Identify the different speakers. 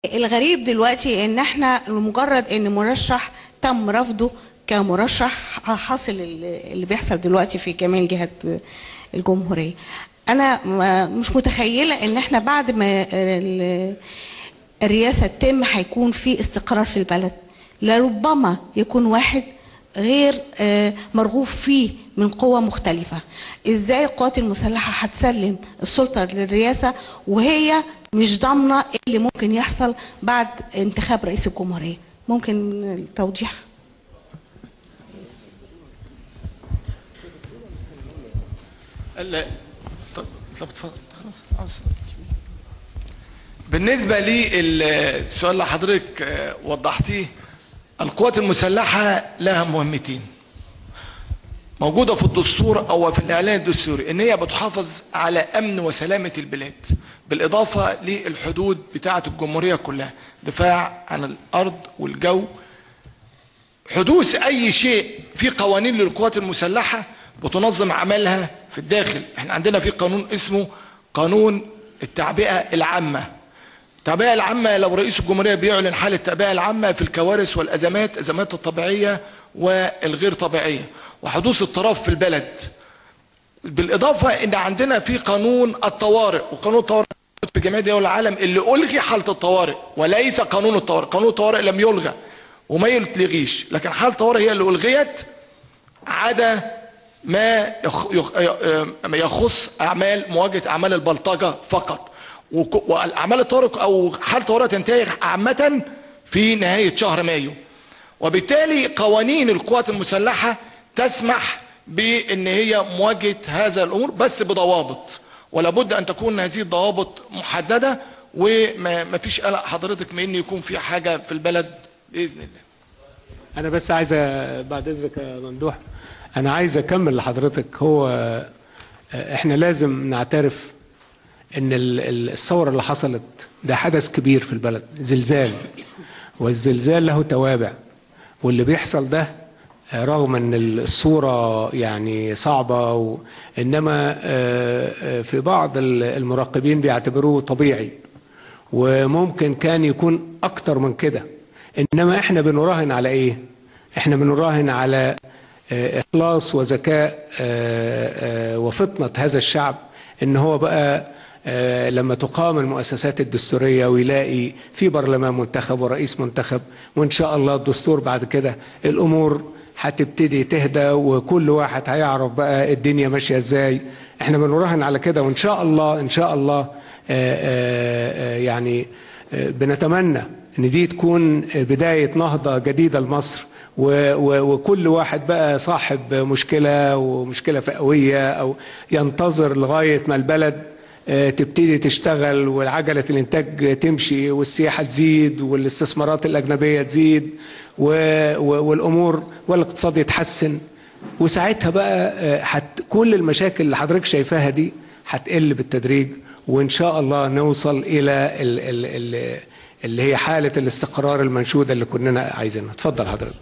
Speaker 1: الغريب دلوقتي ان احنا لمجرد ان مرشح تم رفضه كمرشح حاصل اللي بيحصل دلوقتي في جميع جهات الجمهورية. انا مش متخيلة ان احنا بعد ما الرئاسة تتم هيكون في استقرار في البلد. لربما يكون واحد غير مرغوب فيه من قوة مختلفة. ازاي القوات المسلحة هتسلم السلطة للرئاسة وهي مش ضامنة اللي ممكن يحصل بعد انتخاب رئيس الجمهورية؟ ممكن التوضيح؟
Speaker 2: لا طب اتفضل. خلاص. بالنسبة للسؤال اللي حضرتك وضحتيه، القوات المسلحة لها مهمتين موجودة في الدستور أو في الإعلان الدستوري، إن هي بتحافظ على أمن وسلامة البلاد، بالإضافة للحدود بتاعة الجمهورية كلها، دفاع عن الأرض والجو. حدوث أي شيء في قوانين للقوات المسلحة بتنظم عملها في الداخل. احنا عندنا في قانون اسمه قانون التعبئة العامة. التعبئة العامة لو رئيس الجمهورية بيعلن حالة التعبئة العامة في الكوارث والأزمات، أزمات الطبيعية والغير طبيعية، وحدوث اضطراب في البلد. بالإضافة إن عندنا في قانون الطوارئ، وقانون الطوارئ في جميع دول العالم اللي ألغي حالة الطوارئ وليس قانون الطوارئ. قانون الطوارئ لم يلغى وما يلغيش، لكن حالة الطوارئ هي اللي ألغيت عدا ما يخص أعمال مواجهة أعمال البلطجة فقط. وأعمال الطوارئ أو حالة الطوارئ تنتهي عامة في نهاية شهر مايو، وبالتالي قوانين القوات المسلحة تسمح بأن هي مواجهة هذا الأمور بس بضوابط، ولا بد أن تكون هذه الضوابط محددة، وما فيش قلق حضرتك من أن يكون في حاجة في البلد بإذن الله.
Speaker 3: أنا بس عايز بعد إذنك يا ممدوح، أنا عايز أكمل لحضرتك. هو إحنا لازم نعترف إن الثورة اللي حصلت ده حدث كبير في البلد، زلزال، والزلزال له توابع، واللي بيحصل ده رغم ان الصورة يعني صعبة، انما في بعض المراقبين بيعتبروه طبيعي، وممكن كان يكون اكتر من كده. انما احنا بنراهن على ايه؟ احنا بنراهن على اخلاص وذكاء وفطنة هذا الشعب، ان هو بقى لما تقام المؤسسات الدستورية ويلاقي في برلمان منتخب ورئيس منتخب، وإن شاء الله الدستور بعد كده، الأمور هتبتدي تهدى، وكل واحد هيعرف بقى الدنيا ماشية إزاي. احنا بنراهن على كده، وإن شاء الله إن شاء الله يعني بنتمنى إن دي تكون بداية نهضة جديدة لمصر، وكل واحد بقى صاحب مشكلة ومشكلة فئوية أو ينتظر لغاية ما البلد تبتدي تشتغل والعجلة الإنتاج تمشي والسياحة تزيد والاستثمارات الأجنبية تزيد والأمور والاقتصاد يتحسن، وساعتها بقى كل المشاكل اللي حضرتك شايفاها دي هتقل بالتدريج، وإن شاء الله نوصل إلى اللي هي حالة الاستقرار المنشودة اللي كلنا عايزينها. اتفضل حضرتك.